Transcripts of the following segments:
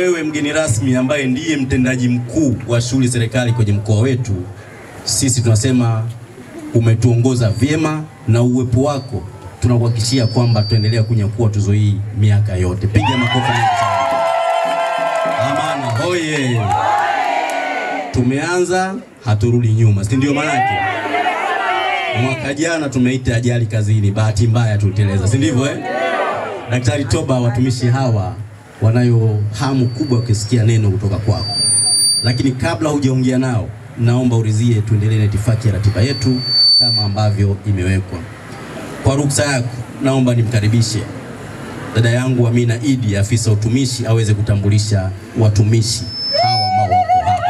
wewe mgeni rasmi ambaye ndiye mtendaji mkuu wa shughuli serikali kwenye mkoa wetu, sisi tunasema umetuongoza vyema na uwepo wako tunakuhakikishia kwamba tuendelea kunyakua tuzo hii miaka yote. Piga makofi mengi sana. Amana hoye! Tumeanza, haturudi nyuma, si ndio maana yake? Mwaka jana tumeita ajali kazini, bahati mbaya tuliteleza, si ndivyo eh? Daktari Toba, watumishi hawa wanayo hamu kubwa kusikia neno kutoka kwako. Lakini kabla hujaongea nao, naomba uridhie tuendelee na itifaki ya ratiba yetu kama ambavyo imewekwa. Kwa ruksa yako, naomba nimkaribishe dada yangu Amina Idi, afisa utumishi, aweze kutambulisha watumishi hawa ambao wako hapa.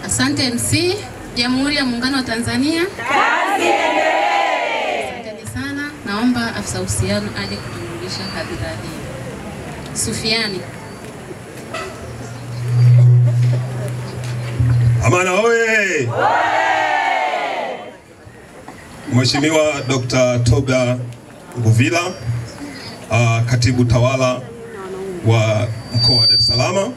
Asante MC, Jamhuri ya Muungano wa Tanzania. Kazi endelee. Asante sana. Naomba afisa uhusiano aje kutambulisha hadhira hii. Sufiani. Amana oye! Mheshimiwa Dr. Toba Nguvila, katibu tawala wa mkoa wa Dar es Salaam.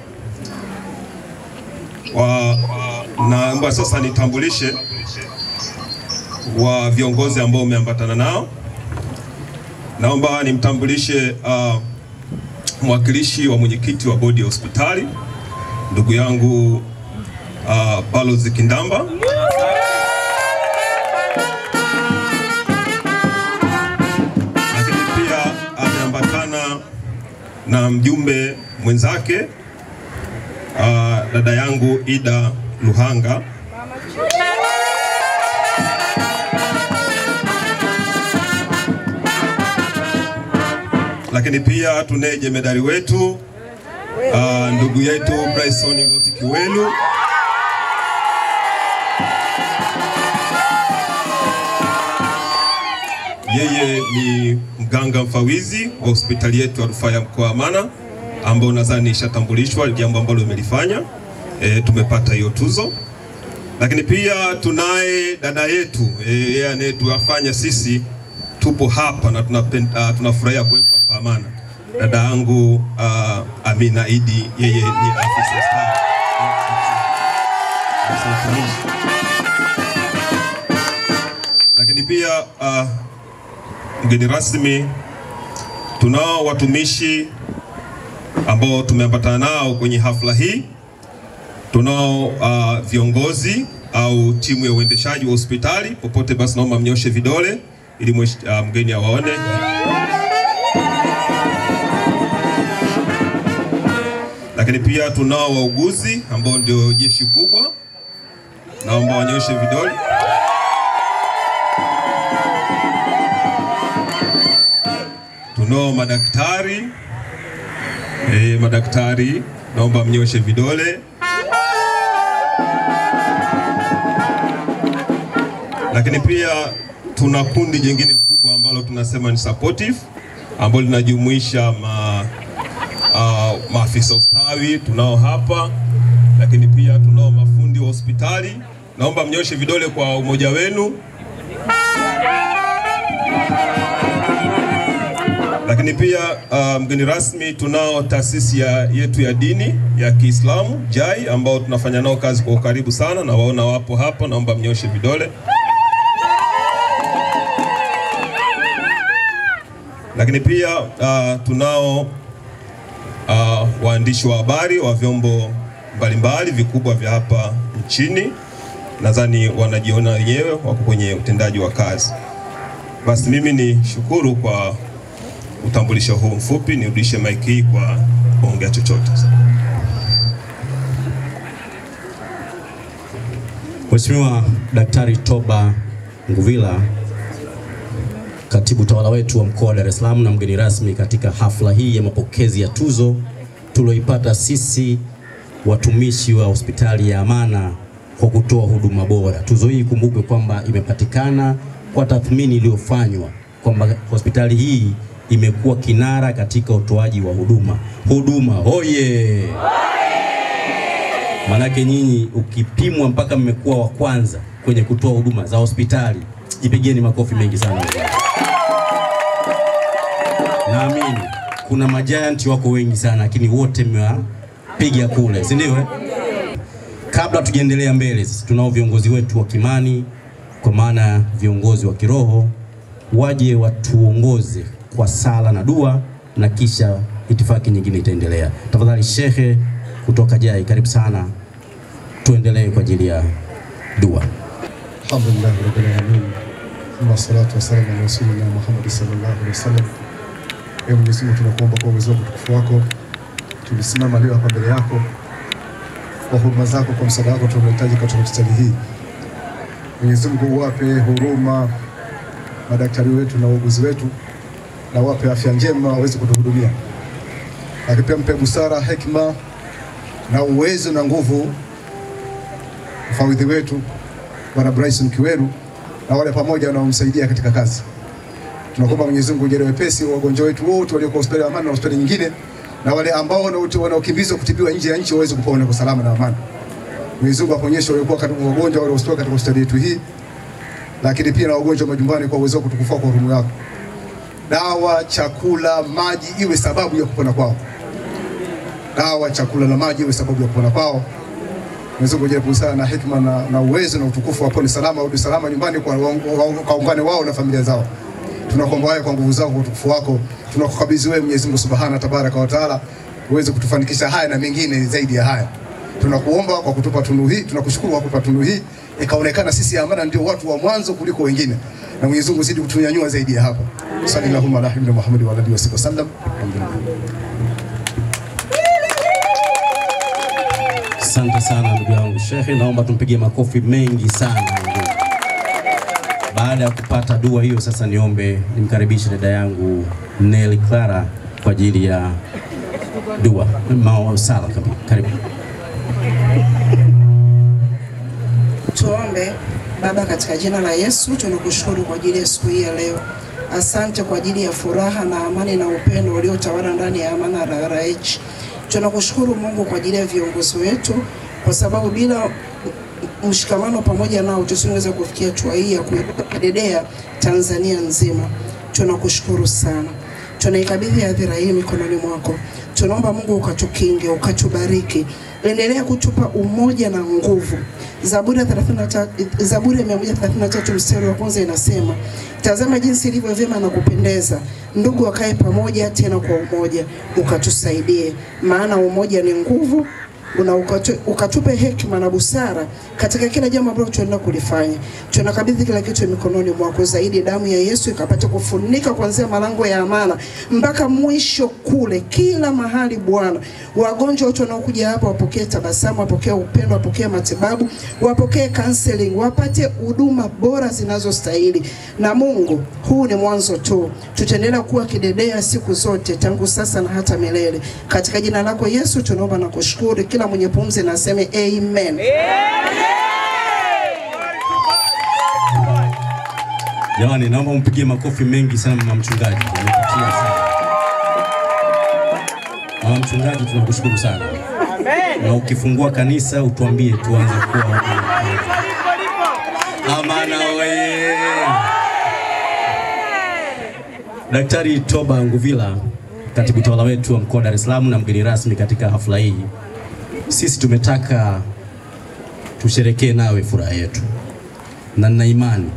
Naomba sasa nitambulishe wa viongozi ambao umeambatana nao. Naomba nimtambulishe mwakilishi wa mwenyekiti wa bodi ya hospitali, ndugu yangu Balozi Kindamba. Lakini pia ameambatana na mjumbe mwenzake, dada yangu Ida Luhanga. Lakini pia tunaye jemedari wetu, ndugu yetu Bryson Loti Kiwelu. Yeye ni mganga mfawizi wa hospitali yetu ya rufaa ya mkoa wa Amana, ambao nadhani ishatambulishwa, jambo ambalo umelifanya. Tumepata hiyo tuzo. Lakini pia tunaye dada yetu, yeye anayetufanya sisi tupo hapa na tunafurahia kuwepo hapa Amana, dada yangu Amina Idi, yeye ni afisa staff. Lakini pia mgeni rasmi, tunao watumishi ambao tumeambatana nao kwenye hafla hii. Tunao viongozi au timu ya uendeshaji wa hospitali. Popote basi naomba mnyoshe vidole ili mgeni awaone. Lakini pia tunao wauguzi ambao ndio jeshi kubwa, naomba wanyoshe vidole. Tunao madaktari, madaktari naomba mnyoshe vidole. Lakini pia tuna kundi jingine kubwa ambalo tunasema ni supportive, ambalo linajumuisha maafisa ustawi tunao hapa, lakini pia tunao mafundi wa hospitali. Naomba mnyoshe vidole kwa umoja wenu. Lakini pia mgeni rasmi, tunao taasisi yetu ya dini ya Kiislamu JAI, ambao tunafanya nao kazi kwa ukaribu sana, na waona wapo hapa, naomba mnyoshe vidole. Lakini pia tunao waandishi wa habari wa vyombo mbalimbali vikubwa vya hapa nchini, nadhani wanajiona wenyewe wako kwenye utendaji wa kazi. Basi mimi ni shukuru kwa utambulisho huu mfupi, nirudishe mic hii kwa kuongea chochote. Mheshimiwa Daktari Toba Nguvila, katibu tawala wetu wa mkoa wa Dar es Salaam na mgeni rasmi katika hafla hii ya mapokezi ya tuzo tulioipata sisi watumishi wa hospitali ya Amana kwa kutoa huduma bora. Tuzo hii kumbuke kwamba imepatikana kwa tathmini iliyofanywa kwamba hospitali hii imekuwa kinara katika utoaji wa huduma. Huduma hoye! Manake nyinyi ukipimwa mpaka mmekuwa wa kwanza kwenye kutoa huduma za hospitali, jipigeni makofi mengi sana. Naamini Kuna majianti wako wengi sana, lakini wote mmewapiga kule, si ndio? Kabla tujaendelea mbele, sisi tunao viongozi wetu wa kimani, kwa maana viongozi wa kiroho, waje watuongoze kwa sala na dua, na kisha itifaki nyingine itaendelea. Tafadhali Shehe kutoka Jai, karibu sana, tuendelee kwa ajili ya dua. Alhamdulillah rabbil alamin. Wassalatu wassalamu ala rasulillah Muhammad sallallahu alaihi wasallam. Ee Mwenyezi Mungu, tunakuomba kwa uwezo wako utukufu wako, tulisimama leo hapa mbele yako kwa huruma zako, kwa msaada wako tunahitaji katika hospitali hii. Mwenyezi Mungu, uwape huruma madaktari wetu na wauguzi wetu, na wape afya njema waweze kutuhudumia. Lakini pia mpe busara, hekima na uwezo na nguvu mfawidhi wetu Bwana Bryson Kiweru na wale pamoja wanaomsaidia katika kazi. Tunakuomba Mwenyezi Mungu ujalie wepesi wagonjwa wetu wote walioko hospitali ya Amana na hospitali nyingine, na wale ambao wanaokimbizwa kutibiwa nje ya nchi waweze kupona kwa salama na amani. Mwenyezi Mungu aponyeshe waliokuwa katika wagonjwa wale hospitali katika hospitali yetu hii, lakini pia na wagonjwa majumbani kwa uwezo kutukufaa kwa huruma yako. Dawa, chakula, maji iwe sababu ya kupona kwao. Dawa, chakula na maji iwe sababu ya kupona kwao. Mwenyezi Mungu ajalie busara na hekima na uwezo na utukufu, wapone salama, warudi salama nyumbani kwa kaungane wao na familia zao. Tunakuomba haya kwa nguvu zako, kwa utukufu wako. Tunakukabidhi wewe Mwenyezi Mungu Subhanahu Tabaraka wa Taala uweze kutufanikisha haya na mengine zaidi ya haya. Tunakuomba kwa kutupa tunu hii, tunakushukuru kwa kutupa tunu hii, ikaonekana sisi Amana ndio watu wa mwanzo kuliko wengine. Na Mwenyezi Mungu zidi kutunyanyua zaidi ya hapo. Sallallahu alaihi wa Muhammad wa alihi wasallam. Alhamdulillah. Asante sana ndugu yangu Sheikh, naomba tumpigie makofi mengi sana. Baada ya kupata dua hiyo, sasa niombe nimkaribishe dada yangu Nelly Clara kwa ajili ya dua sala. Karibu. Tuombe. Baba, katika jina la Yesu tunakushukuru kwa ajili ya siku hii ya leo. Asante kwa ajili ya furaha na amani na upendo uliotawala ndani ya Amana RRH. Tunakushukuru Mungu kwa ajili ya viongozi wetu, kwa sababu bila mshikamano pamoja nao tusingeweza kufikia hatua hii ya kudedea Tanzania nzima. Tunakushukuru sana. Tunaikabidhi hadhira hii mikononi mwako. Tunaomba Mungu ukatukinge, ukatubariki. Endelea kutupa umoja na nguvu. Zaburi ya 133 mstari wa kwanza inasema, tazama jinsi ilivyo vyema na kupendeza ndugu wakae pamoja tena kwa umoja. Ukatusaidie, maana umoja ni nguvu. Ukatupe hekima na busara katika kila jambo ambalo tunaenda kulifanya. Tunakabidhi kila kitu mikononi mwako. Zaidi damu ya Yesu ikapate kufunika kuanzia malango ya Amana mpaka mwisho kule, kila mahali Bwana. Wagonjwa wote wanaokuja hapa wapokee tabasamu, wapokee upendo, wapokee matibabu, wapokee counseling, wapate huduma bora zinazostahili. Na Mungu, huu ni mwanzo tu. Tutaendelea kuwa kidedea siku zote tangu sasa na hata milele. Katika jina lako Yesu tunaomba na kushukuru. Kila mwenye pumzi na aseme amen. Jamani, naomba mpigie makofi mengi sana mama mchungaji. Ametutia sana. Mama mchungaji, tunakushukuru sana. Amen. Na ukifungua kanisa utuambie tuanze kuwa Amana oye. Daktari Toba Nguvila, katibu tawala wetu wa mkoa wa Dar es Salaam na mgeni rasmi katika hafla hii, sisi tumetaka tusherekee nawe furaha yetu, na nina imani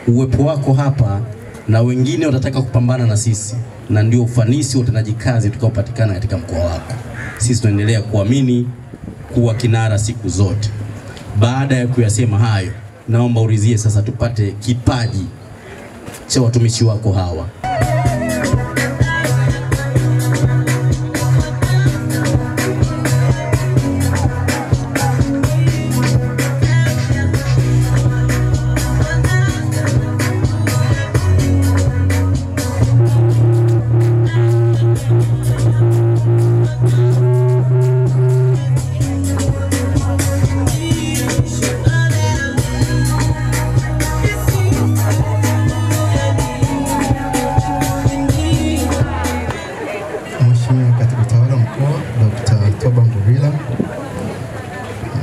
uwepo wako hapa na wengine watataka kupambana na sisi, na ndio ufanisi wa utendaji kazi utakaopatikana katika mkoa wako. Sisi tunaendelea kuamini kuwa kinara siku zote. Baada ya kuyasema hayo, naomba urizie sasa tupate kipaji cha watumishi wako hawa.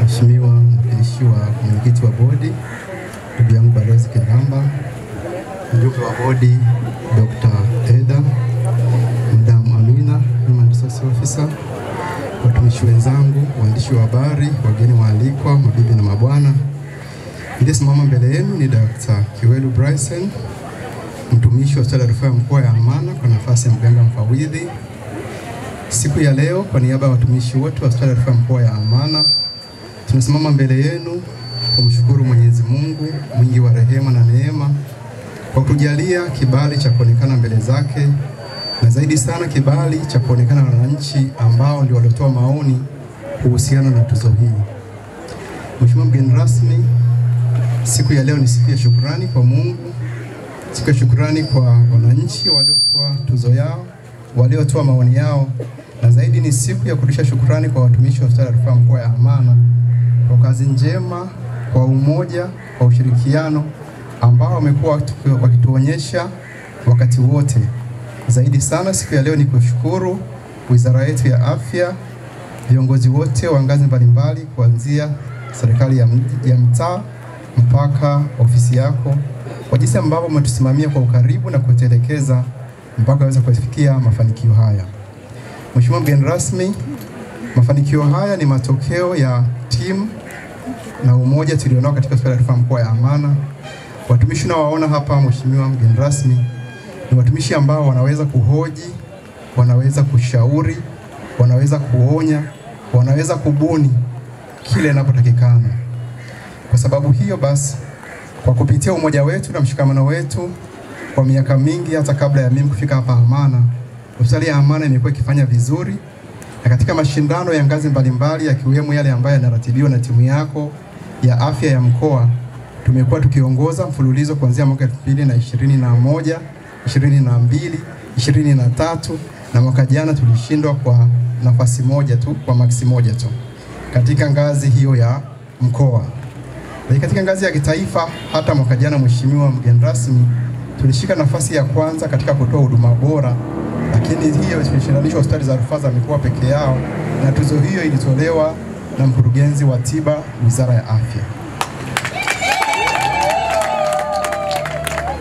Mheshimiwa mwakilishi wa mwenyekiti wa bodi ndugu yangu Balozi Kiramba, mjumbe wa bodi Dr. Eda, Madam Amina, Resource Officer, watumishi wenzangu, waandishi wa habari, wageni waalikwa, mabibi na mabwana. Niliyesimama mbele yenu ni Dr. Kiwelu Bryson, mtumishi wa hospitali ya rufaa ya mkoa ya Amana kwa nafasi ya mganga mfawidhi. Siku ya leo, kwa niaba ya watumishi wote wa hospitali ya rufaa ya mkoa ya Amana, tunasimama mbele yenu kumshukuru Mwenyezi Mungu mwingi wa rehema na neema kwa kutujalia kibali cha kuonekana mbele zake, na zaidi sana kibali cha kuonekana na wananchi ambao ndio waliotoa maoni kuhusiana na tuzo hii. Mheshimiwa mgeni rasmi, siku ya leo ni siku ya shukrani kwa Mungu, siku ya shukrani kwa wananchi waliotoa tuzo yao, waliotoa maoni yao, na zaidi ni siku ya kurudisha shukrani kwa watumishi wa hospitali ya rufaa mkoa ya Amana kwa kazi njema, kwa umoja, kwa ushirikiano ambao wamekuwa wakituonyesha wakati wote. Zaidi sana siku ya leo ni kushukuru Wizara yetu ya Afya, viongozi wote wa ngazi mbalimbali kuanzia serikali ya mtaa mpaka ofisi yako, kwa jinsi ambavyo mmetusimamia kwa ukaribu na kutuelekeza mpaka waweza kufikia mafanikio haya. Mheshimiwa mgeni rasmi, mafanikio haya ni matokeo ya timu na umoja tulionao katika hospitali ya rufaa mkoa ya Amana. Watumishi unaowaona hapa, Mheshimiwa mgeni rasmi, ni watumishi ambao wanaweza kuhoji, wanaweza kushauri, wanaweza kuonya, wanaweza kubuni kile inapotakikana. Kwa sababu hiyo basi, kwa kupitia umoja wetu na mshikamano wetu kwa miaka mingi, hata kabla ya mimi kufika hapa Amana, hospitali ya Amana imekuwa ikifanya vizuri, na katika mashindano ya ngazi mbalimbali yakiwemo yale ambayo yanaratibiwa na timu yako ya afya ya mkoa, tumekuwa tukiongoza mfululizo kuanzia mwaka 2021, 22, 23 na mwaka jana tulishindwa kwa nafasi moja tu, kwa maksi moja tu katika ngazi hiyo ya mkoa. Lakini katika ngazi ya kitaifa, hata mwaka jana, Mheshimiwa mgeni rasmi, tulishika nafasi ya kwanza katika kutoa huduma bora, lakini hiyo ilishindanishwa hospitali za rufaa za mikoa peke yao, na tuzo hiyo ilitolewa na mkurugenzi wa tiba, Wizara ya Afya.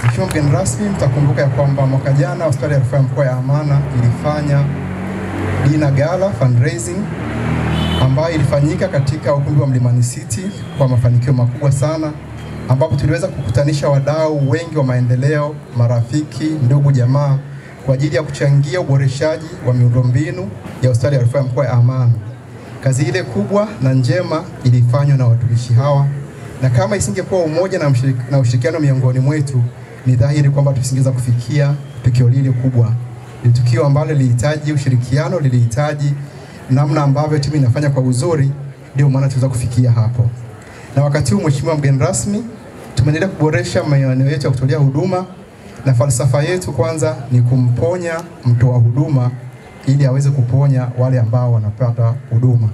Mheshimiwa mgeni rasmi, mtakumbuka ya kwamba mwaka jana hospitali ya rufaa ya mkoa ya Amana ilifanya dinner gala fundraising ambayo ilifanyika katika ukumbi wa Mlimani City kwa mafanikio makubwa sana, ambapo tuliweza kukutanisha wadau wengi wa maendeleo, marafiki, ndugu, jamaa kwa ajili ya kuchangia uboreshaji wa miundombinu ya hospitali ya rufaa ya mkoa ya Amana. Kazi ile kubwa na njema ilifanywa na watumishi hawa, na kama isingekuwa umoja na ushirikiano miongoni mwetu, ni dhahiri kwamba tusingeweza kufikia tukio lile kubwa. Ni tukio ambalo lilihitaji ushirikiano, lilihitaji namna ambavyo timu inafanya kwa uzuri, ndio maana tuweza kufikia hapo. Na wakati huu, Mheshimiwa mgeni rasmi, tumeendelea kuboresha maeneo yetu ya kutolea huduma, na falsafa yetu kwanza ni kumponya mtoa huduma ili aweze kuponya wale ambao wanapata huduma.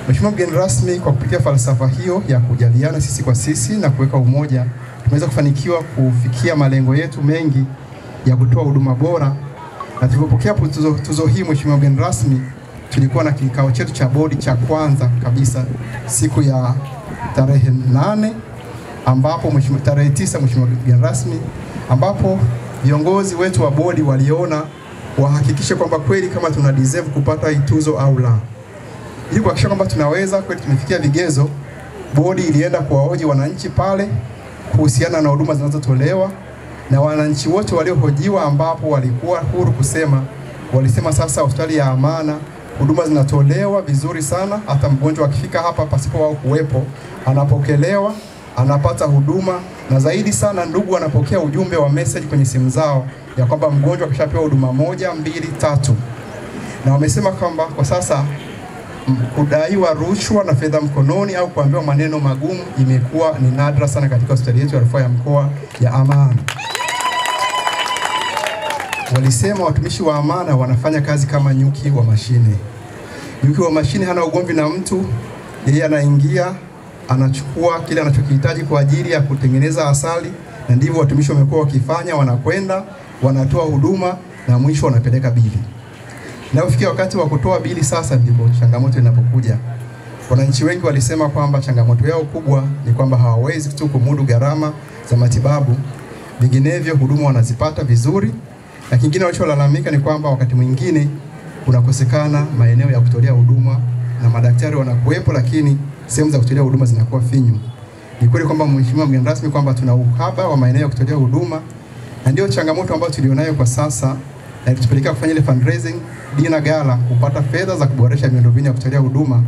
Mheshimiwa mgeni rasmi, kwa kupitia falsafa hiyo ya kujaliana sisi kwa sisi na kuweka umoja, tumeweza kufanikiwa kufikia malengo yetu mengi ya kutoa huduma bora. Na tulipopokea tuzo hii, Mheshimiwa mgeni rasmi, tulikuwa na kikao chetu cha bodi cha kwanza kabisa siku ya tarehe 8, ambapo mheshimiwa, tarehe 9, Mheshimiwa mgeni rasmi, ambapo viongozi wetu wa bodi waliona wahakikishe kwamba kweli kama tuna deserve kupata hii tuzo au la. Ili kuhakikisha kwamba tunaweza kweli tumefikia vigezo, bodi ilienda kuwahoji wananchi pale kuhusiana na huduma zinazotolewa, na wananchi wote waliohojiwa, ambapo walikuwa huru kusema, walisema sasa hospitali ya Amana huduma zinatolewa vizuri sana, hata mgonjwa akifika hapa pasipo wao kuwepo anapokelewa, anapata huduma, na zaidi sana ndugu anapokea ujumbe wa message kwenye simu zao ya kwamba mgonjwa akishapewa huduma 1, 2, 3. Na wamesema kwamba kwa sasa kudaiwa rushwa na fedha mkononi au kuambiwa maneno magumu imekuwa ni nadra sana katika hospitali yetu ya rufaa ya mkoa ya Amana. Walisema watumishi wa Amana wanafanya kazi kama nyuki wa mashine. Nyuki wa mashine hana ugomvi na mtu, yeye anaingia, anachukua kile anachokihitaji kwa ajili ya kutengeneza asali, na ndivyo watumishi wamekuwa wakifanya, wanakwenda, wanatoa huduma na mwisho wanapeleka bili. Na ufikia wakati wa kutoa bili sasa ndipo changamoto inapokuja. Wananchi wengi walisema kwamba changamoto yao kubwa ni kwamba hawawezi tu kumudu gharama za matibabu, vinginevyo huduma wanazipata vizuri. Na kingine walicholalamika ni kwamba wakati mwingine kunakosekana maeneo ya kutolea huduma na madaktari wanakuwepo, lakini sehemu za kutolea huduma zinakuwa finyu. Ni kweli kwamba Mheshimiwa mgeni rasmi kwamba tuna uhaba wa maeneo ya kutolea huduma, na ndio changamoto ambayo tulionayo kwa sasa, na ilitupelekea kufanya ile fundraising dina gala kupata fedha za kuboresha miundombinu ya kutolea huduma.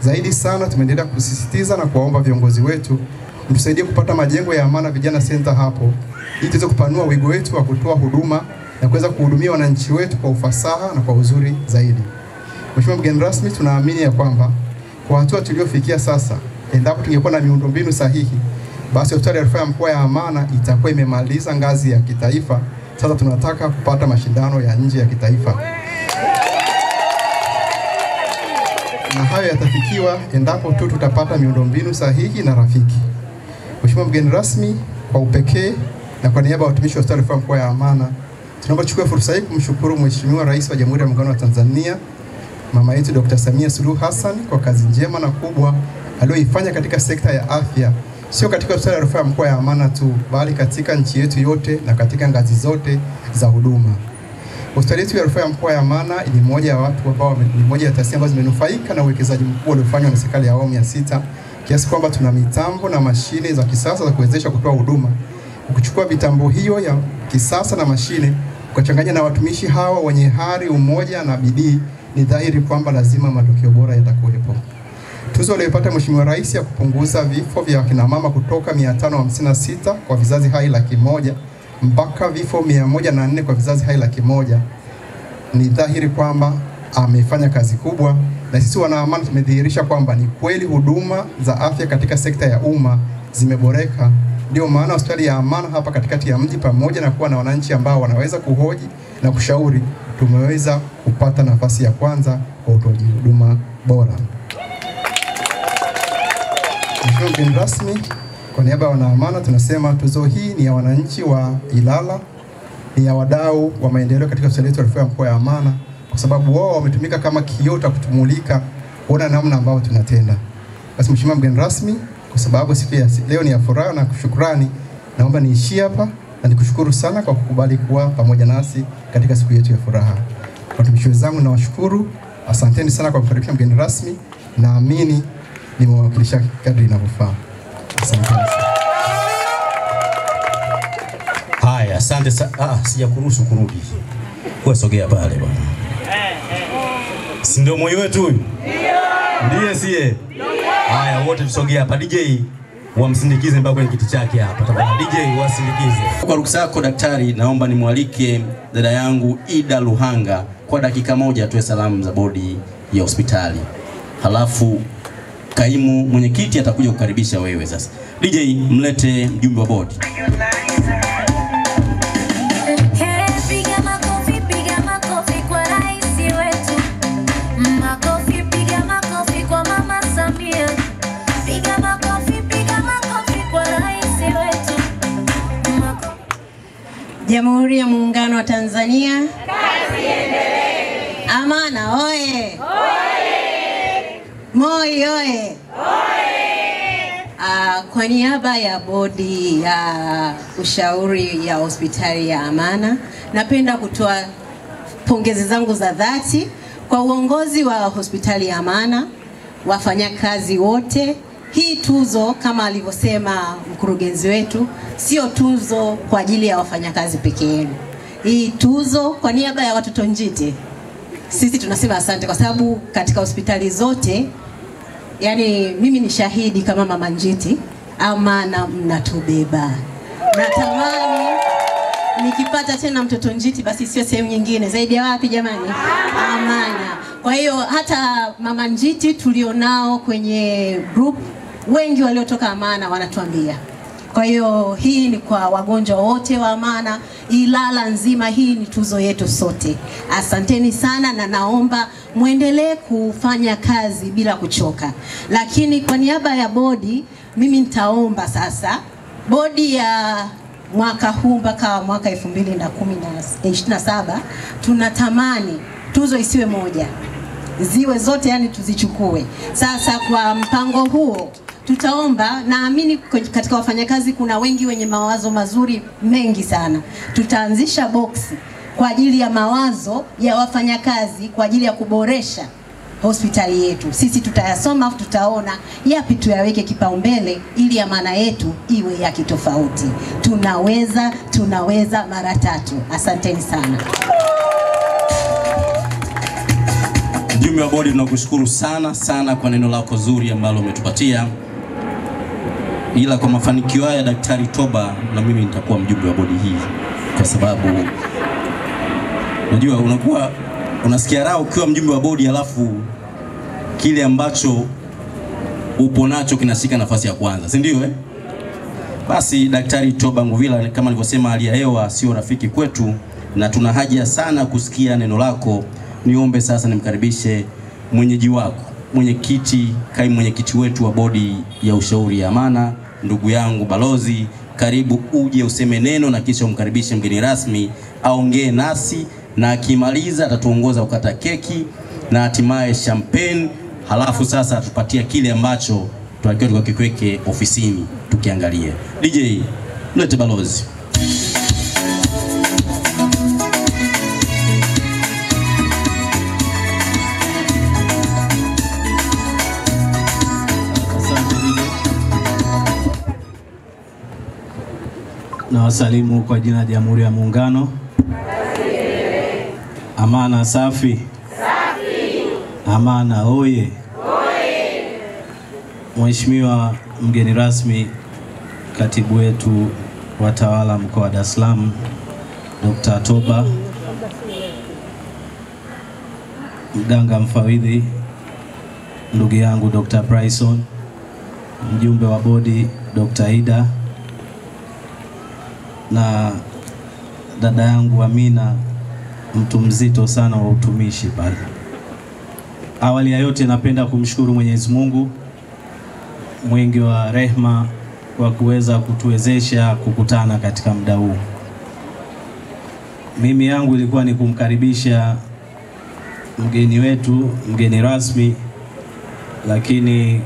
Zaidi sana tumeendelea kusisitiza na kuwaomba viongozi wetu mtusaidie kupata majengo ya Amana Vijana Center hapo, ili tuweze kupanua wigo wetu wa kutoa huduma na kuweza kuhudumia wananchi wetu kwa ufasaha na kwa uzuri zaidi. Mheshimiwa mgeni rasmi, tunaamini ya kwamba kwa hatua tuliyofikia sasa, endapo tungekuwa na miundombinu sahihi, basi hospitali ya rufaa ya mkoa ya Amana itakuwa imemaliza ngazi ya kitaifa. Sasa tunataka kupata mashindano ya nje ya kitaifa, na hayo yatafikiwa endapo tu tutapata miundombinu sahihi na rafiki. Mheshimiwa mgeni rasmi, kwa upekee na kwa niaba ya watumishi wa hospitali ya rufaa mkoa ya Amana, tunaomba tuchukue fursa hii kumshukuru Mheshimiwa Rais wa Jamhuri ya Muungano wa Tanzania, mama yetu Dr. Samia Suluhu Hassan, kwa kazi njema na kubwa aliyoifanya katika sekta ya afya, sio katika hospitali ya rufaa ya mkoa ya Amana tu, bali katika nchi yetu yote na katika ngazi zote za huduma. Hospitali yetu ya rufaa ya mkoa ya Amana ni moja ya watu ambao ni moja ya taasisi ambazo zimenufaika na uwekezaji mkubwa uliofanywa na serikali ya awamu ya 6, kiasi kwamba tuna mitambo na mashine za kisasa za kuwezesha kutoa huduma. Ukichukua mitambo hiyo ya kisasa na mashine ukachanganya na watumishi hawa wenye hari, umoja na bidii, ni dhahiri kwamba lazima matokeo bora yatakuwepo. Tuzo aliyopata Mheshimiwa Rais ya kupunguza vifo vya kina mama kutoka 556 kwa vizazi hai 100,000 mpaka vifo 104 kwa vizazi hai 100,000, ni dhahiri kwamba amefanya kazi kubwa, na sisi wana Amana tumedhihirisha kwamba ni kweli huduma za afya katika sekta ya umma zimeboreka. Ndio maana hospitali ya Amana hapa katikati ya mji, pamoja na kuwa na wananchi ambao wanaweza kuhoji na kushauri, tumeweza kupata nafasi ya kwanza kwa utoaji huduma bora. Mheshimiwa mgeni rasmi, kwa niaba ya wana Amana tunasema tuzo hii ni ya wananchi wa Ilala, ni ya wadau wa maendeleo katika hospitali yetu ya rufaa ya mkoa ya Amana, kwa sababu wao wametumika kama kioo cha kutumulika kuona namna ambavyo tunatenda. Basi Mheshimiwa mgeni rasmi, kwa sababu siku ya leo ni ya furaha na shukrani, naomba niishie hapa na nikushukuru sana kwa kukubali kuwa pamoja nasi katika siku yetu ya furaha. Watumishi wenzangu nawashukuru, asanteni sana kwa kukaribisha mgeni rasmi, naamini nimewakilisha kadri inavyofaa. Asanteni sana. Haya, asante sana. Sijakuruhusu kurudi. Kwa sogea pale bwana. Si ndio moyo wetu huyu? Ndio. Ndiye siye? Haya, wote tusogee hapa. DJ wamsindikize mpaka kwenye kiti chake hapa. Tafadhali DJ wasindikize. Kwa ruksa yako daktari, naomba nimwalike dada yangu Ida Luhanga kwa dakika moja atoe salamu za bodi ya hospitali. Halafu kaimu mwenyekiti atakuja kukaribisha wewe sasa. DJ mlete mjumbe wa bodi. Jamhuri ya Muungano wa Tanzania. Kazi iendelee. Amana oye. Oye. Moi oye. Oye. Kwa niaba ya bodi ya ushauri ya hospitali ya Amana, napenda kutoa pongezi zangu za dhati kwa uongozi wa hospitali ya Amana, wafanyakazi wote. Hii tuzo kama alivyosema mkurugenzi wetu, sio tuzo kwa ajili ya wafanyakazi peke yenu. Hii tuzo kwa niaba ya watoto njiti, sisi tunasema asante kwa sababu katika hospitali zote, yani mimi ni shahidi kama mama njiti, Amana mnatubeba. Natamani nikipata tena mtoto njiti basi sio sehemu nyingine zaidi ya wapi jamani? Amana. Kwa hiyo hata mama njiti tulionao kwenye group wengi waliotoka Amana wanatuambia. Kwa hiyo hii ni kwa wagonjwa wote wa Amana, Ilala nzima, hii ni tuzo yetu sote. Asanteni sana na naomba muendelee kufanya kazi bila kuchoka. Lakini kwa niaba ya bodi, mimi nitaomba sasa bodi ya mwaka huu mpaka mwaka 2027 tunatamani tuzo isiwe moja, ziwe zote, yani tuzichukue. Sasa kwa mpango huo tutaomba, naamini katika wafanyakazi kuna wengi wenye mawazo mazuri mengi sana. Tutaanzisha box kwa ajili ya mawazo ya wafanyakazi kwa ajili ya kuboresha hospitali yetu. Sisi tutayasoma afu tutaona yapi tuyaweke kipaumbele ili Amana yetu iwe ya kitofauti. Tunaweza, tunaweza mara tatu. Asanteni sana. Mjumbe wa bodi, tunakushukuru sana sana kwa neno lako zuri ambalo umetupatia. Ila kwa mafanikio haya Daktari Toba, na mimi nitakuwa mjumbe wa bodi hii, kwa sababu unajua unakuwa unasikia raha ukiwa mjumbe wa bodi alafu kile ambacho upo nacho kinashika nafasi ya kwanza, si ndio eh? Basi Daktari Toba Nguvila, kama nilivyosema, hali ya hewa sio rafiki kwetu na tuna haja sana kusikia neno lako. Niombe sasa nimkaribishe mwenyeji wako, mwenyekiti, kaimu mwenyekiti wetu wa bodi ya ushauri ya Amana, ndugu yangu Balozi, karibu uje useme neno na kisha umkaribishe mgeni rasmi aongee nasi, na akimaliza atatuongoza kukata keki na hatimaye champagne, halafu sasa atupatia kile ambacho tunatakiwa tukakiweke ofisini tukiangalie. DJ, mlete Balozi. Na wasalimu kwa jina la Jamhuri ya Muungano. Amana safi. Safi. Amana oye. Oye. Mheshimiwa mgeni rasmi, katibu wetu wa tawala mkoa wa Dar es Salaam Dr. Toba, mganga mfawidhi ndugu yangu Dr. Bryson, mjumbe wa bodi Dr. Ida, na dada yangu Amina, mtu mzito sana wa utumishi pale. Awali ya yote napenda kumshukuru Mwenyezi Mungu mwingi wa rehema kwa kuweza kutuwezesha kukutana katika muda huu. Mimi yangu ilikuwa ni kumkaribisha mgeni wetu, mgeni rasmi, lakini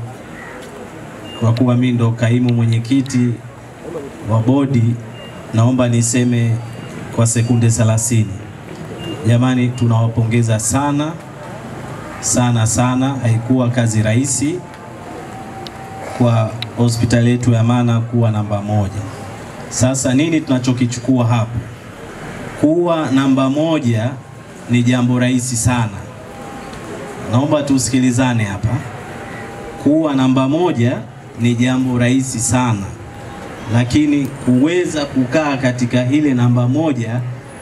kwa kuwa mimi ndo kaimu mwenyekiti wa bodi, naomba niseme kwa sekunde 30. Jamani, tunawapongeza sana sana sana. Haikuwa kazi rahisi kwa hospitali yetu ya Amana kuwa namba 1. Sasa nini tunachokichukua hapo? Kuwa namba 1 ni jambo rahisi sana. Naomba tusikilizane hapa. Kuwa namba 1 ni jambo rahisi sana, lakini kuweza kukaa katika ile namba 1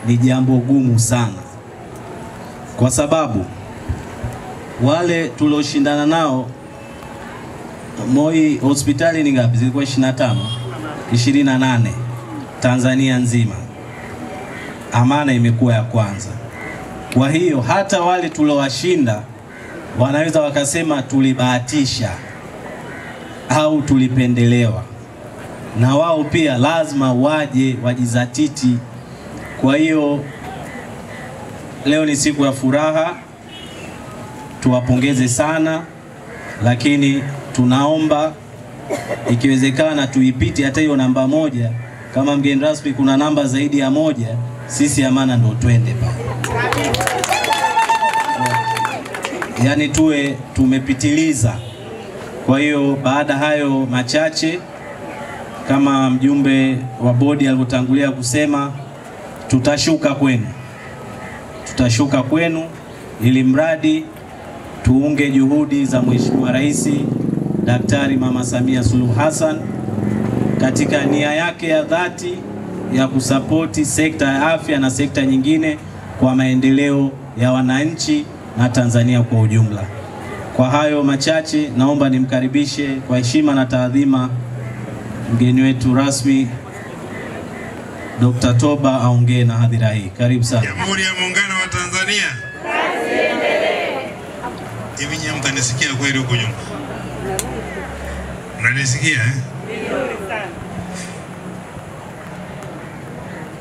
ni jambo gumu sana. Kwa sababu wale tulioshindana nao Moi hospitali ni ngapi? Zilikuwa 25, 28 Tanzania nzima. Amana imekuwa ya kwanza. Kwa hiyo hata wale tuliowashinda wanaweza wakasema tulibahatisha au tulipendelewa, na wao pia lazima waje wajizatiti. Kwa hiyo leo ni siku ya furaha, tuwapongeze sana, lakini tunaomba ikiwezekana tuipite hata hiyo namba 1. Kama mgeni rasmi kuna namba zaidi ya 1, sisi Amana ndo twende pale. Yaani tuwe tumepitiliza. Kwa hiyo baada hayo machache, kama mjumbe wa bodi alivyotangulia kusema, tutashuka kwenu. Tutashuka kwenu ili mradi tuunge juhudi za Mheshimiwa Rais Daktari Mama Samia Suluhu Hassan katika nia yake ya dhati ya kusapoti sekta ya afya na sekta nyingine kwa maendeleo ya wananchi na Tanzania kwa ujumla. Kwa hayo machache, naomba nimkaribishe kwa heshima na taadhima mgeni wetu rasmi Dr. Toba aongee na hadhira hii. Karibu sana. Jamhuri ya Muungano wa Tanzania. Hivi nyinyi mtanisikia kweli huko nyuma? Mnanisikia eh?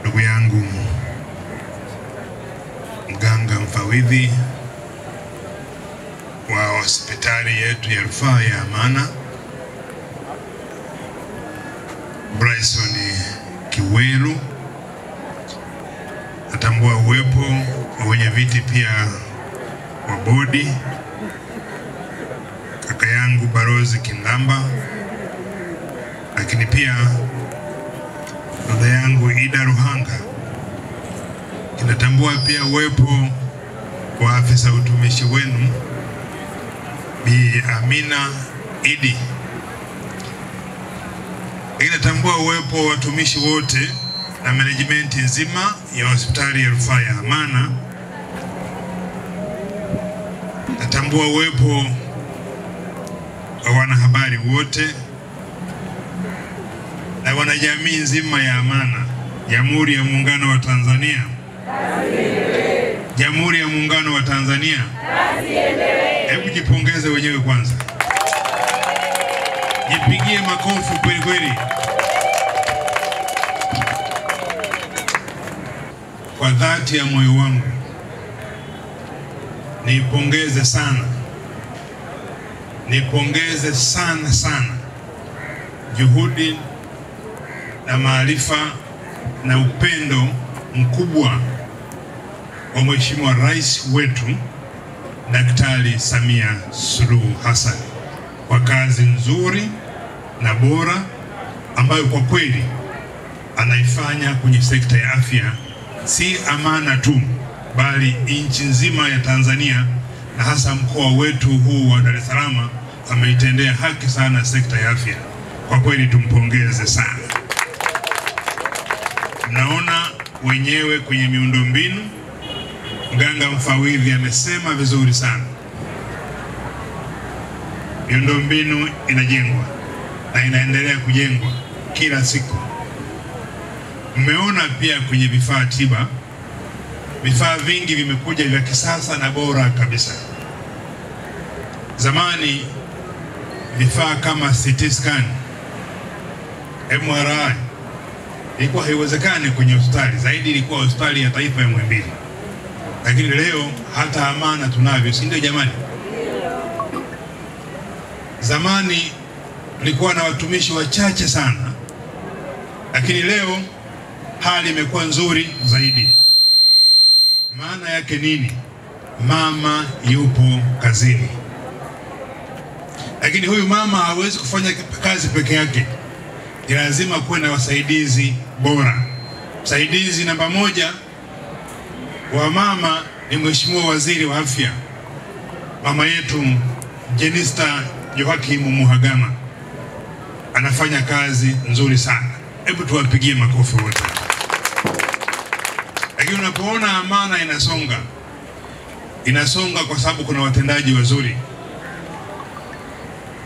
Ndugu yangu mganga mfawidhi wa hospitali yetu ya rufaa ya Amana Bryson Kiwelu, Natambua uwepo wa wenyeviti pia wa bodi, kaka yangu Barozi Kindamba, lakini pia dada yangu Ida Ruhanga. Natambua pia uwepo wa afisa utumishi wenu Bi Amina Idi. Natambua uwepo wa watumishi wote na management nzima ya hospitali ya rufaa ya Amana. Natambua uwepo wa wanahabari wote na wanajamii nzima ya Amana. Jamhuri ya Muungano wa Tanzania. Jamhuri ya Muungano wa Tanzania. Hebu jipongeze wenyewe kwanza. Jipigie makofi kweli kweli. Kwa dhati ya moyo wangu nipongeze sana. Nipongeze sana sana juhudi na maarifa na upendo mkubwa wa Mheshimiwa Rais wetu Daktari Samia Suluhu Hassan kwa kazi nzuri na bora ambayo kwa kweli anaifanya kwenye sekta ya afya, si Amana tu bali nchi nzima ya Tanzania na hasa mkoa wetu huu wa Dar es Salaam. Ameitendea haki sana sekta ya afya. Kwa kweli tumpongeze sana. Mnaona wenyewe kwenye miundombinu, mganga mfawidhi amesema vizuri sana. Miundombinu inajengwa na inaendelea kujengwa kila siku. Mmeona pia kwenye vifaa tiba, vifaa vingi vimekuja vya kisasa na bora kabisa. Zamani vifaa kama CT scan, MRI ilikuwa haiwezekani kwenye hospitali, zaidi ilikuwa hospitali ya taifa ya Muhimbili. Lakini leo hata Amana tunavyo, si ndio jamani? Zamani tulikuwa na watumishi wachache sana, lakini leo hali imekuwa nzuri zaidi. Maana yake nini? Mama yupo kazini. Lakini huyu mama hawezi kufanya kazi peke yake. Ni lazima kuwe na wasaidizi bora. Msaidizi namba moja wa mama ni Mheshimiwa Waziri wa Afya, mama yetu Jenista Joakim Mhagama. Anafanya kazi nzuri sana. Hebu tuwapigie makofi wote. Lakini unapoona Amana inasonga, inasonga kwa sababu kuna watendaji wazuri.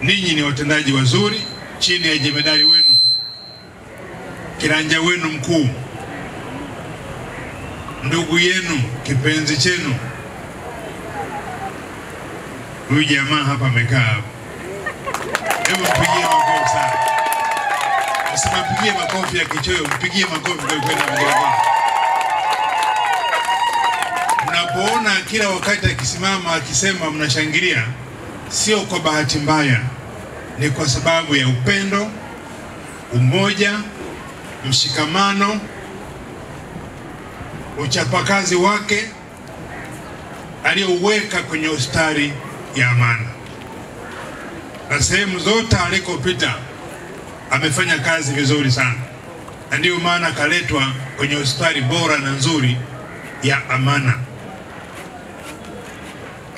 Ninyi ni watendaji wazuri chini ya jemedari wenu, kiranja wenu mkuu, ndugu yenu, kipenzi chenu. Huyu jamaa hapa amekaa hapo. Hebu mpigie makofi sana. Usimpigie makofi ya kichoyo, mpigie makofi kwa kwenda mbele. Mnapoona kila wakati akisimama akisema mnashangilia, sio kwa bahati mbaya, ni kwa sababu ya upendo, umoja, mshikamano, uchapakazi wake aliyouweka kwenye hospitali ya Amana. Na sehemu zote alikopita amefanya kazi vizuri sana. Na ndio maana kaletwa kwenye hospitali bora na nzuri ya Amana.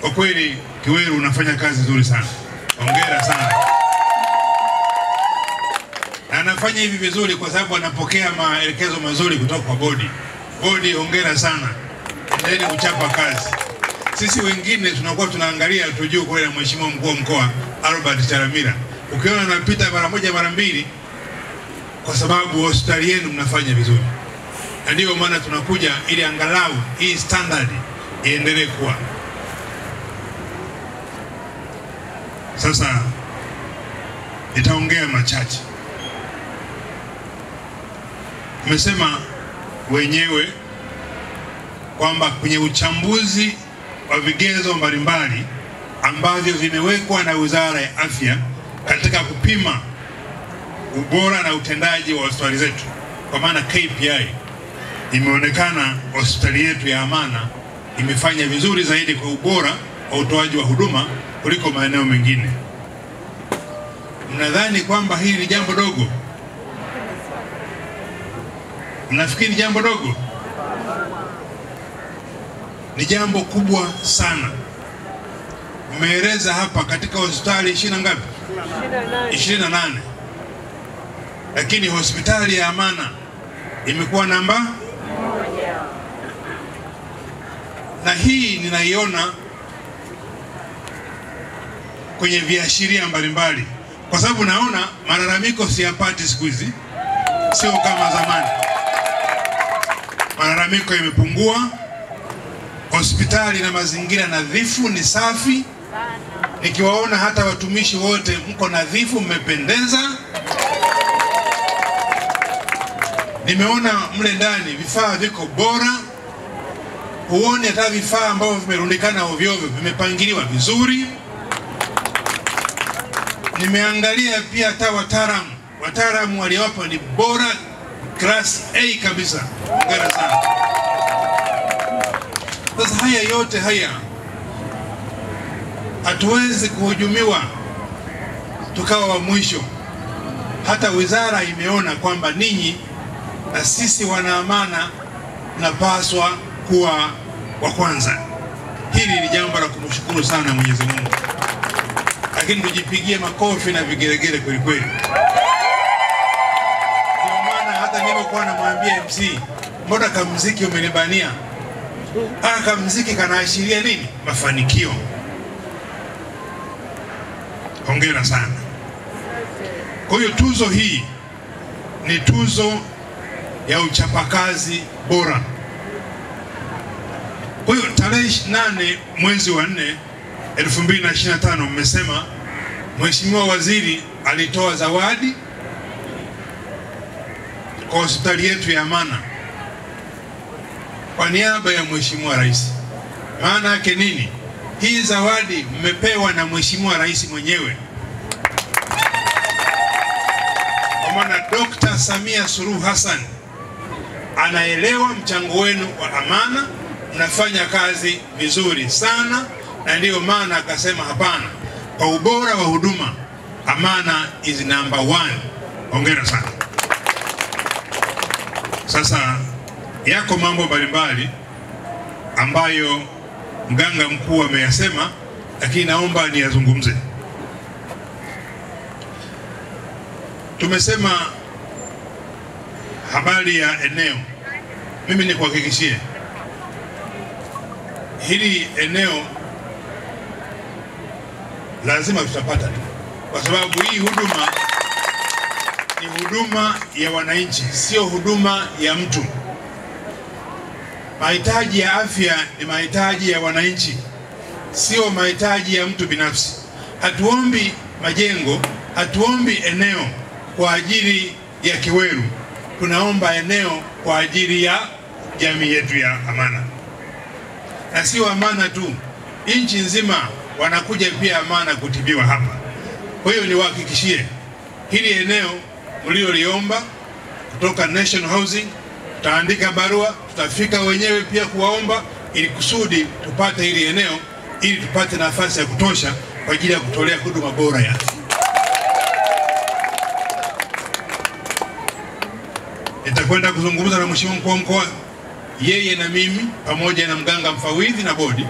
Kwa kweli Kiweru unafanya kazi nzuri sana. Hongera sana. Na anafanya hivi vizuri kwa sababu anapokea maelekezo mazuri kutoka kwa bodi. Bodi, hongera sana. Endeleeni kuchapa kazi. Sisi wengine tunakuwa tunaangalia tu juu kwa na Mheshimiwa Mkuu wa Mkoa Albert Chalamila. Ukiona anapita mara moja mara mbili, kwa sababu hospitali yenu mnafanya vizuri. Na ndio maana tunakuja ili angalau hii standard iendelee kuwa. Sasa nitaongea machache. Nimesema wenyewe kwamba kwenye uchambuzi wa vigezo mbalimbali ambavyo vimewekwa na Wizara ya Afya katika kupima ubora na utendaji wa hospitali zetu, kwa maana KPI, Imeonekana hospitali yetu ya Amana imefanya vizuri zaidi kwa ubora wa utoaji wa huduma kuliko maeneo mengine. Mnadhani kwamba hili ni jambo dogo? Mnafikiri jambo dogo? Ni jambo kubwa sana. Mmeeleza hapa katika hospitali 20 ngapi? 28. Lakini hospitali ya Amana imekuwa namba 1. Na hii ninaiona kwenye viashiria mbalimbali, kwa sababu naona malalamiko siyapati siku hizi, sio kama zamani. Malalamiko yamepungua. Hospitali na mazingira nadhifu, ni safi. Nikiwaona hata watumishi wote mko nadhifu, mmependeza. Nimeona mle ndani vifaa viko bora. Huoni hata vifaa ambavyo vimerundikana ovyo ovyo, vimepangiliwa vizuri. Nimeangalia pia hata wataalamu waliopo ni bora, class A kabisa. Hongera sana. Sasa haya yote haya hatuwezi kuhujumiwa tukawa wa mwisho. Hata wizara imeona kwamba ninyi na sisi wana Amana tunapaswa kuwa wa kwanza. Hili ni jambo la kumshukuru sana Mwenyezi Mungu. Lakini tujipigie makofi na vigelegele kweli kweli. Ndio maana hata nilipokuwa namwambia MC, mbona kamuziki umenibania? Kamuziki kanaashiria nini? Mafanikio. Hongera sana. Kwa hiyo tuzo hii ni tuzo ya uchapakazi bora. Kwa hiyo tarehe 8 mwezi wa 4 2025 mmesema Mheshimiwa Waziri alitoa zawadi kwa hospitali yetu ya Amana kwa niaba ya Mheshimiwa Rais. Maana yake nini? Hii zawadi mmepewa na Mheshimiwa Rais mwenyewe. Kwa maana Dr. Samia Suluhu Hassan anaelewa mchango wenu wa Amana, mnafanya kazi vizuri sana, na ndiyo maana akasema hapana, kwa ubora wa huduma Amana is number 1. Hongera sana. Sasa yako mambo mbalimbali ambayo mganga mkuu ameyasema, lakini naomba niyazungumze. Tumesema habari ya eneo. Mimi nikuhakikishie hili eneo lazima tutapata tu, kwa sababu hii huduma ni huduma ya wananchi, sio huduma ya mtu. Mahitaji ya afya ni mahitaji ya wananchi, sio mahitaji ya mtu binafsi. Hatuombi majengo, hatuombi eneo kwa ajili ya Kiweru. Tunaomba eneo kwa ajili ya jamii yetu ya Amana. Na sio Amana tu, nchi nzima wanakuja pia Amana kutibiwa hapa. Kwa hiyo niwahakikishie hili eneo mlioliomba kutoka National Housing, tutaandika barua, tutafika wenyewe pia kuwaomba ili kusudi tupate hili eneo, ili tupate nafasi ya kutosha kwa ajili ya kutolea huduma bora ya afya. Nitakwenda kuzungumza na Mheshimiwa Mkuu wa Mkoa, yeye na mimi pamoja na mganga mfawidhi na bodi,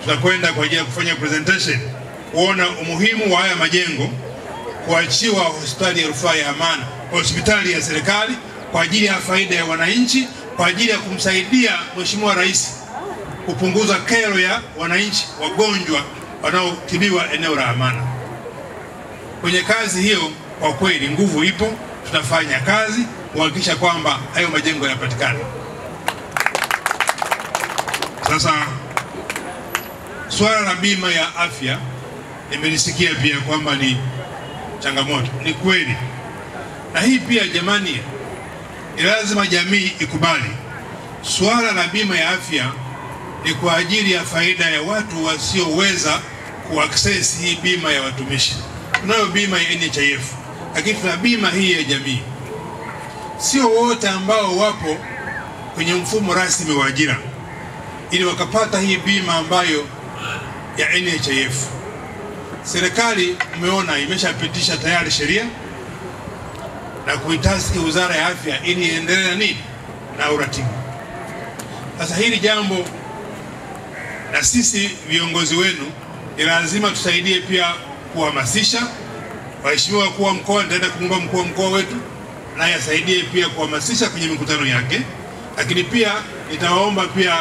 tutakwenda kwa ajili ya kufanya presentation kuona umuhimu wa haya majengo kuachiwa hospitali ya rufaa ya Amana, hospitali ya serikali, kwa ajili ya faida ya wananchi, kwa ajili ya kumsaidia Mheshimiwa Rais kupunguza kero ya wananchi wagonjwa wanaotibiwa eneo la Amana. Kwenye kazi hiyo kwa kweli nguvu ipo, tutafanya kazi kuhakikisha kwamba hayo majengo yanapatikana. Sasa swala la bima ya afya nimelisikia pia kwamba ni changamoto. Ni kweli. Na hii pia jamani, ni lazima jamii ikubali. Swala la bima ya afya ni kwa ajili ya faida ya watu wasioweza kuaccess hii bima ya watumishi. Tunayo bima ya NHIF, lakini tuna bima hii ya jamii. Sio wote ambao wapo kwenye mfumo rasmi wa ajira ili wakapata hii bima ambayo ya NHIF. Serikali umeona imeshapitisha tayari sheria na kuitaski Wizara ya Afya ili iendelee na nini na uratibu. Sasa hili jambo na sisi viongozi wenu ni lazima tusaidie pia kuhamasisha. Waheshimiwa wakuu wa mkoa, nitaenda kumwomba mkuu wa mkoa wetu naye asaidie pia kuhamasisha kwenye mikutano yake, lakini pia nitawaomba pia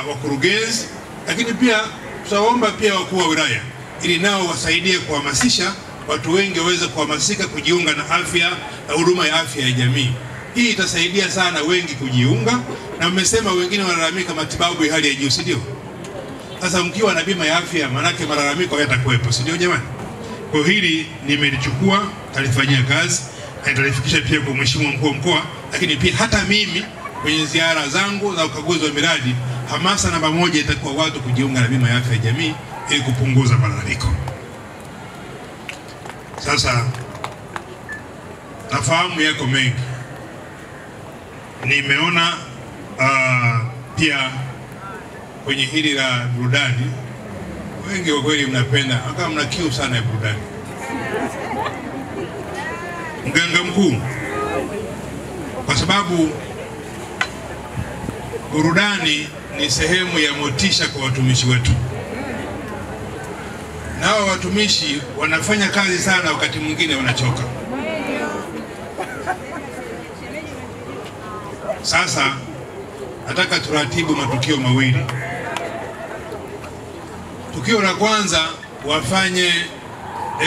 wakurugenzi, lakini pia tutawaomba pia wakuu wa wilaya ili nao wasaidie kuhamasisha watu wengi waweze kuhamasika kujiunga na afya na huduma ya afya ya jamii. Hii itasaidia sana wengi kujiunga, na mmesema wengine wanalalamika matibabu ya hali ya juu, si ndio? Sasa mkiwa na bima ya afya manake malalamiko hayatakuwepo, si ndio jamani? Kwa hili nimelichukua, talifanyia kazi na nitalifikisha pia kwa Mheshimiwa Mkuu wa Mkoa, lakini pia hata mimi kwenye ziara zangu za ukaguzi wa miradi, hamasa namba moja itakuwa watu kujiunga na bima ya afya ya jamii ili kupunguza malalamiko. Sasa nafahamu yako mengi. Nimeona pia kwenye hili la burudani wengi kwa kweli mnapenda, kama mna kiu sana ya burudani. Mganga mkuu, kwa sababu burudani ni sehemu ya motisha kwa watumishi wetu. Na hao watumishi wanafanya kazi sana, wakati mwingine wanachoka. Sasa nataka turatibu matukio mawili. Tukio la kwanza wafanye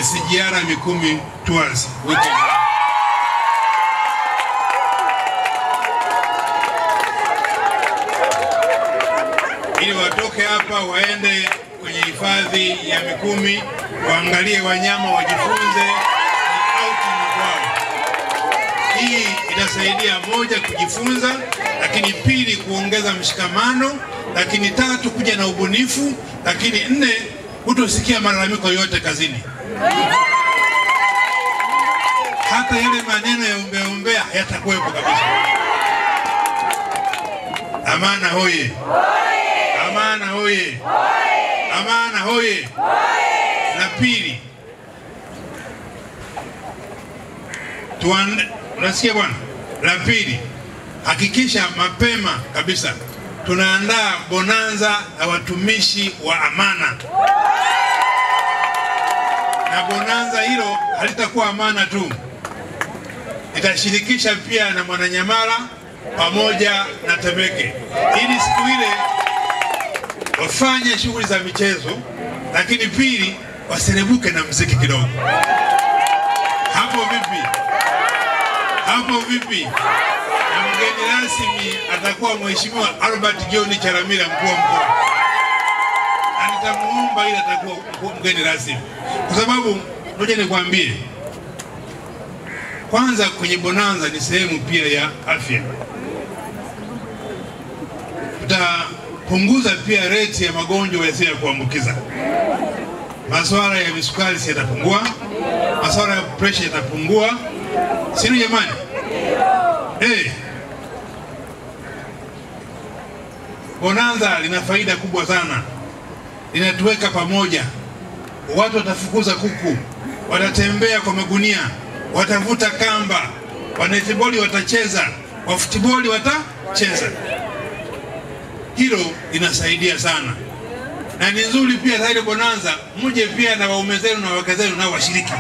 SGR Mikumi Tours weekend. Ili watoke hapa waende kwenye hifadhi ya Mikumi, waangalie wanyama, wajifunze outing kwao. Hii itasaidia moja kujifunza, lakini pili kuongeza mshikamano, lakini tatu kuja na ubunifu, lakini nne hutosikia malalamiko yote kazini. Hata yale maneno ya umbea umbea hayatakuwepo kabisa. Amana hoye! Amana hoye! Amana hoye! La pili, unasikia bwana? La pili, hakikisha mapema kabisa tunaandaa bonanza la watumishi wa Amana. Na bonanza hilo halitakuwa Amana tu, itashirikisha pia na Mwananyamala pamoja na Temeke, ili siku ile wafanye shughuli za michezo, lakini pili waserebuke na muziki kidogo. Hapo vipi? Hapo vipi? Na mgeni rasmi atakuwa Mheshimiwa Albert John Chalamila, mkuu wa mkoa. Na nitamuomba ili atakuwa mgeni rasmi. Kwa sababu ngoja nikwambie, kwanza kwenye bonanza ni sehemu pia ya afya. Tutapunguza pia rate ya magonjwa yasiyo ya kuambukiza. Masuala ya misukari yatapungua, masuala ya pressure yatapungua. Sio jamani? Bonanza lina faida kubwa sana. Linatuweka pamoja. Watu watafukuza kuku, watatembea kwa magunia, watavuta kamba, wanetiboli watacheza, wafutiboli watacheza. Hilo linasaidia sana. Na ni nzuri pia zaidi bonanza, mje pia na waume zenu na wake zenu na washiriki.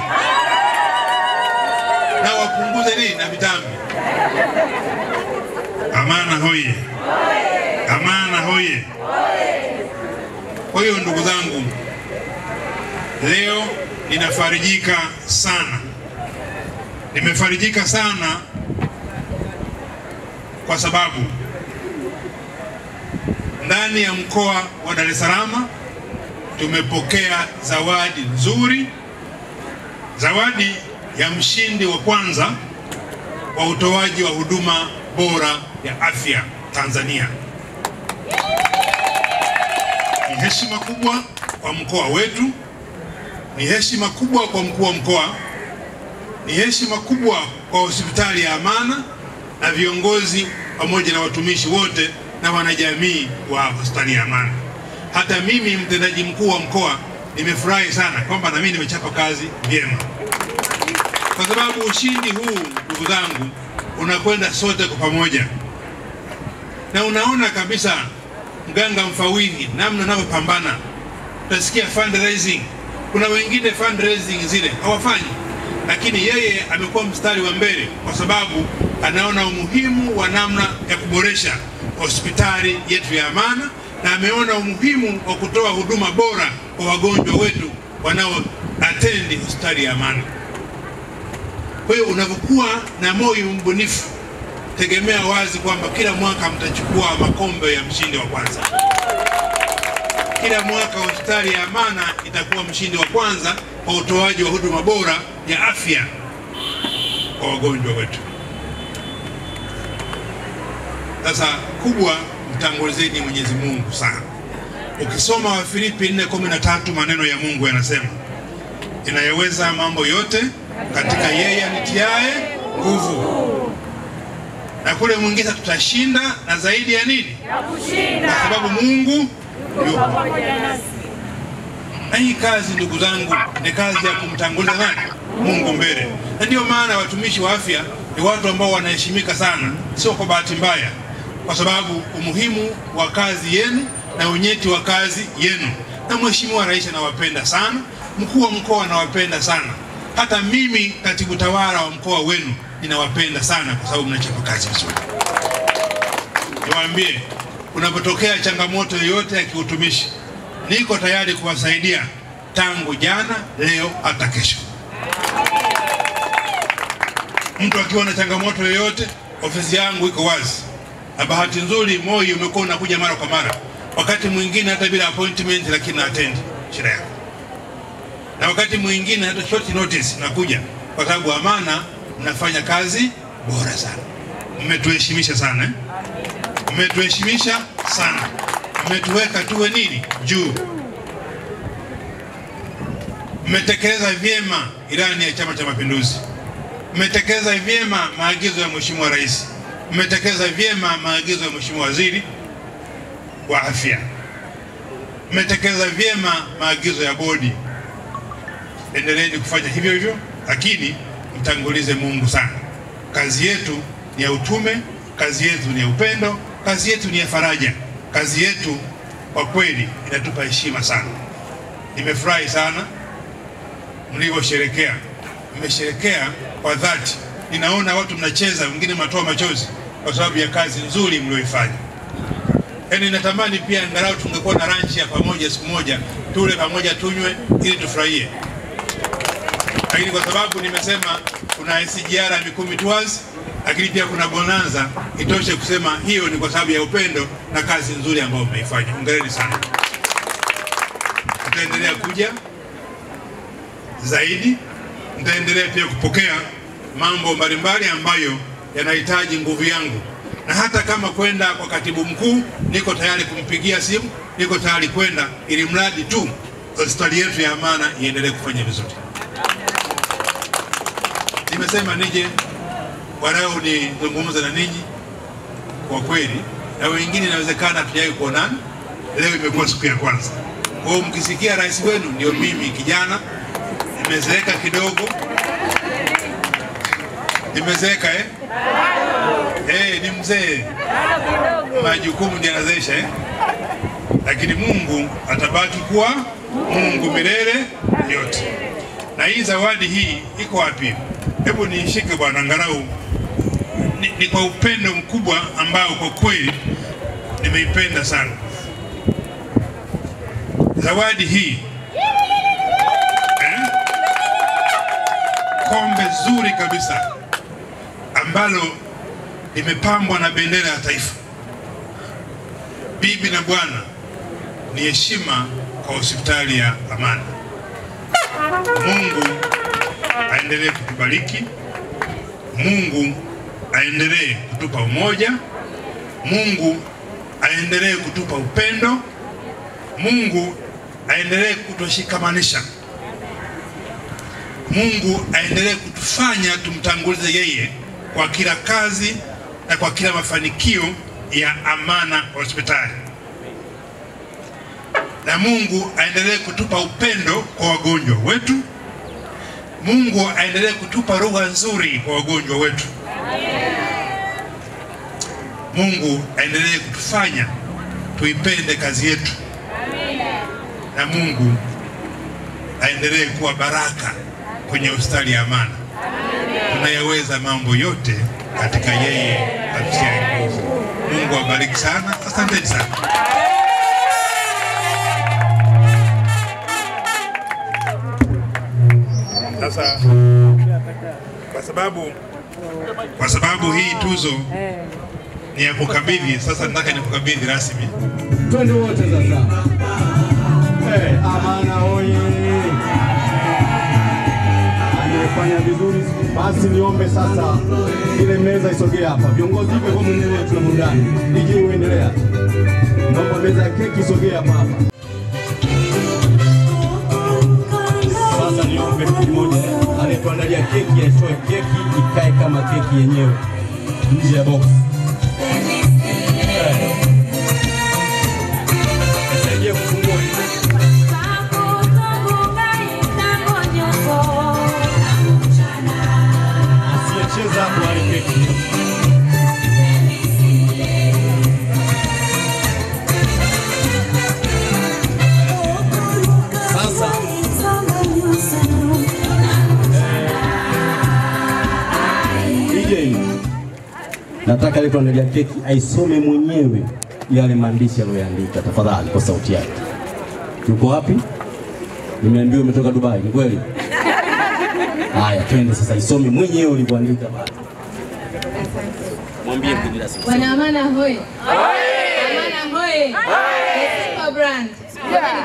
Na wapunguze nini na vitambi. Amana hoye! Amana hoye! Kwa hiyo ndugu zangu, leo ninafarijika sana. Nimefarijika sana kwa sababu ndani ya mkoa wa Dar es Salaam tumepokea zawadi nzuri, zawadi ya mshindi wa kwanza wa utoaji wa huduma bora ya afya Tanzania. Ni heshima kubwa kwa mkoa wetu, ni heshima kubwa kwa mkuu wa mkoa, ni heshima kubwa kwa hospitali ya Amana na viongozi pamoja na watumishi wote na wanajamii wa hospitali ya Amana. Hata mimi mtendaji mkuu wa mkoa nimefurahi sana kwamba na mimi nimechapa kazi vyema, kwa sababu ushindi huu, ndugu zangu, unakwenda sote kwa pamoja. Na unaona kabisa mganga mfawidhi namna anavyopambana. Utasikia fundraising, kuna wengine fundraising zile hawafanyi, lakini yeye amekuwa mstari wa mbele kwa sababu anaona umuhimu wa namna ya kuboresha hospitali yetu ya Amana, na ameona umuhimu wa kutoa huduma bora kwa wagonjwa wetu wanao attend hospitali ya Amana. Kwa hiyo unapokuwa na moyo mbunifu, tegemea wazi kwamba kila mwaka mtachukua makombe ya mshindi wa kwanza. Kila mwaka hospitali ya Amana itakuwa mshindi wa kwanza kwa utoaji wa huduma bora ya afya kwa wagonjwa wetu. Sasa kubwa, mtangulizeni Mwenyezi Mungu sana. Ukisoma Wafilipi 4:13, maneno ya Mungu yanasema, inayeweza mambo yote katika yeye anitiaye nguvu. Na kule mwingine tutashinda na zaidi ya nini? Ya kushinda. Kwa sababu Mungu yupo pamoja nasi. Na hii kazi, ndugu zangu, ni kazi ya kumtanguliza nani? Mungu mbele. Na ndio maana watumishi wa afya ni watu ambao wanaheshimika sana, sio kwa bahati mbaya, kwa sababu umuhimu wa kazi yenu na unyeti wa kazi yenu. Na Mheshimiwa Rais anawapenda sana, mkuu wa mkoa anawapenda sana, hata mimi katibu tawala wa mkoa wenu ninawapenda sana kwa sababu mnachapa kazi vizuri. Niwaambie, unapotokea changamoto yoyote ya kiutumishi, niko tayari kuwasaidia tangu jana, leo, hata kesho. Mtu akiwa na changamoto yoyote, ofisi yangu iko wazi. Na bahati nzuri Moi umekuwa unakuja mara kwa mara, wakati mwingine hata bila appointment, lakini na attend shida yako. Na wakati mwingine hata short notice nakuja, kwa sababu Amana mnafanya kazi bora sana. Mmetuheshimisha sana, eh? Mmetuheshimisha sana. Mmetuweka tuwe nini? Juu. Mmetekeleza vyema ilani ya Chama cha Mapinduzi. Mmetekeleza vyema maagizo ya Mheshimiwa Rais. Mmetekeleza vyema maagizo ya Mheshimiwa Waziri wa Afya. Mmetekeleza vyema maagizo ya bodi. Endeleeni kufanya hivyo hivyo, lakini mtangulize Mungu sana. Kazi yetu ni ya utume, kazi yetu ni ya upendo, kazi yetu ni ya faraja. Kazi yetu kwa kweli inatupa heshima sana. Nimefurahi sana mlivyosherekea. Mmesherekea kwa dhati. Ninaona watu mnacheza, wengine mnatoa machozi kwa sababu ya kazi nzuri mlioifanya. Yaani natamani pia angalau tungekuwa na lunch ya pamoja siku moja, tule pamoja, tunywe ili tufurahie. Lakini kwa sababu nimesema kuna SGR Mikumi Tours, lakini pia kuna bonanza, itoshe kusema hiyo ni kwa sababu ya upendo na kazi nzuri ambayo mmeifanya. Hongereni sana. Mtaendelea kuja zaidi, mtaendelea pia kupokea mambo mbalimbali ambayo yanahitaji nguvu yangu. Na hata kama kwenda kwa katibu mkuu, niko tayari kumpigia simu, niko tayari kwenda, ili mradi tu hospitali yetu ya Amana iendelee kufanya vizuri. Nimesema nije walau nizungumze na ninyi kwa kweli, na wengine inawezekana hatujawahi kuonana, leo imekuwa siku ya kwanza. Kwa hiyo mkisikia rais wenu ndio mimi kijana, nimezeeka kidogo. Nimezeeka eh? Ni mzee. Majukumu ndiyo yanazesha eh? Lakini Mungu atabaki kuwa Mungu milele yote. Na hii zawadi hii iko wapi? Hebu niishike bwana, angalau ni kwa upendo mkubwa ambao kwa kweli nimeipenda sana. Zawadi hii kombe zuri kabisa ambalo limepambwa na bendera ya taifa. Bibi na bwana, ni heshima kwa hospitali ya Amana. Mungu aendelee kutubariki. Mungu aendelee kutupa umoja. Mungu aendelee kutupa upendo. Mungu aendelee kutushikamanisha. Mungu aendelee kutufanya tumtangulize yeye kwa kila kazi na kwa kila mafanikio ya Amana Hospitali. Na Mungu aendelee kutupa upendo kwa wagonjwa wetu. Mungu aendelee kutupa lugha nzuri kwa wagonjwa wetu. Mungu aendelee kutufanya tuipende kazi yetu. Na Mungu aendelee kuwa baraka kwenye hospitali ya Amana. Tunayaweza mambo yote katika yeye atutie nguvu. Mungu awabariki sana. Asanteni sana. Sasa kwa sababu hii tuzo ni ya kukabidhi, sasa nataka nikukabidhi rasmi. Twende wote sasa. Amana oye. Amefanya vizuri. Basi niombe sasa ile meza isogee hapa. Viongozi hivyo kwa mwenyewe tuna burudani. DJ uendelea. Naomba meza ya keki isogee hapa hapa. Sasa niombe kitu kimoja. Aliyetuandalia keki aitoe keki ikae kama keki yenyewe nje ya box. Nisaidie kufungua. Asiyecheza hapo hali keki. Sasa DJ, nataka leo tuandalia keki aisome mwenyewe yale maandishi aliyoandika tafadhali kwa sauti yake. Yuko wapi? Nimeambiwa umetoka Dubai, ni kweli? Haya, twende sasa isome mwenyewe ulivyoandika baba. Mwambie mgeni rasmi. Wana Amana hoye. Amana hoye. Super brand. Jamani,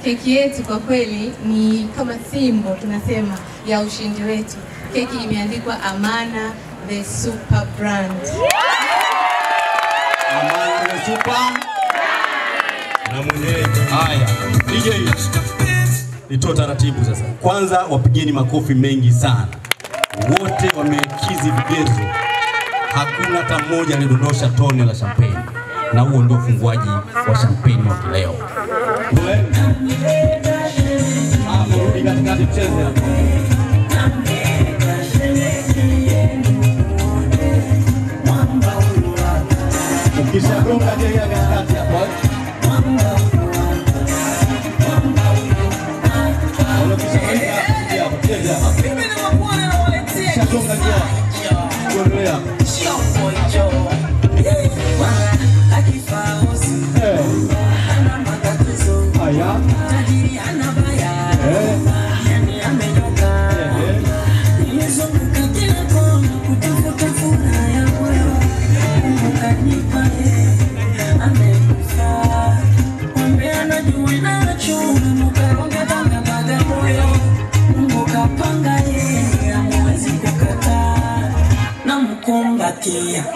keki yetu kwa kweli ni kama simbo tunasema ya ushindi wetu. Keki imeandikwa Amana the Super Brand. Amana the Super Brand. Na mwenyewe. Haya, DJ nitoe taratibu sasa. Kwanza wapigeni makofi mengi sana. Wote wamekizi vigezo. Hakuna hata mmoja alidondosha tone la champagne. Na huo ndio ufunguaji wa champagne wa kileo. Hapo rudi katikati mcheze hapo. Ukishagonga jega katikati hapo.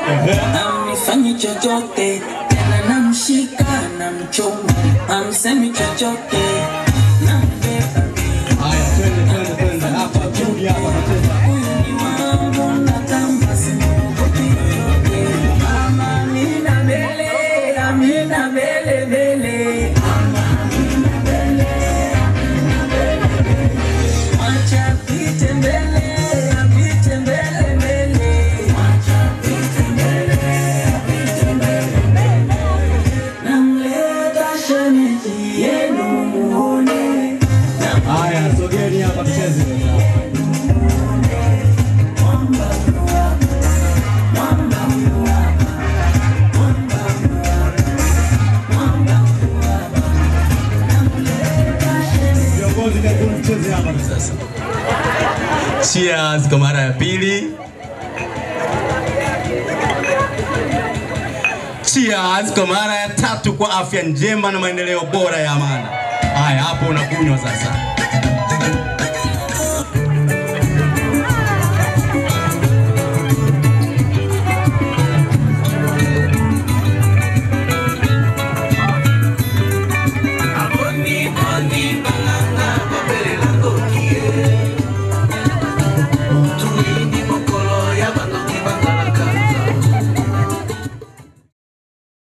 Amnifanyi chochote tena, namshika namchoma, amsemi chochote nambeba. Haya, twende twende hapa, turudi hapa tunacheza. Huyu ni wangu natamba, simwogopi yoyote. Mama mina mbele, amina mbele mbele. Mama mina mbele, amina mbele mbele. Wacha pite mbele, apite mbele mbele. Wacha pite mbele, apite mbele mbele. Namleta shemeji yenu muone. Haya, sogeni hapa tucheze. Viongozi karibuni tucheze hapa sasa. Cheers kwa mara ya pili. Cheers kwa mara ya tatu kwa afya njema na maendeleo bora ya Amana. Haya, hapo unakunywa sasa.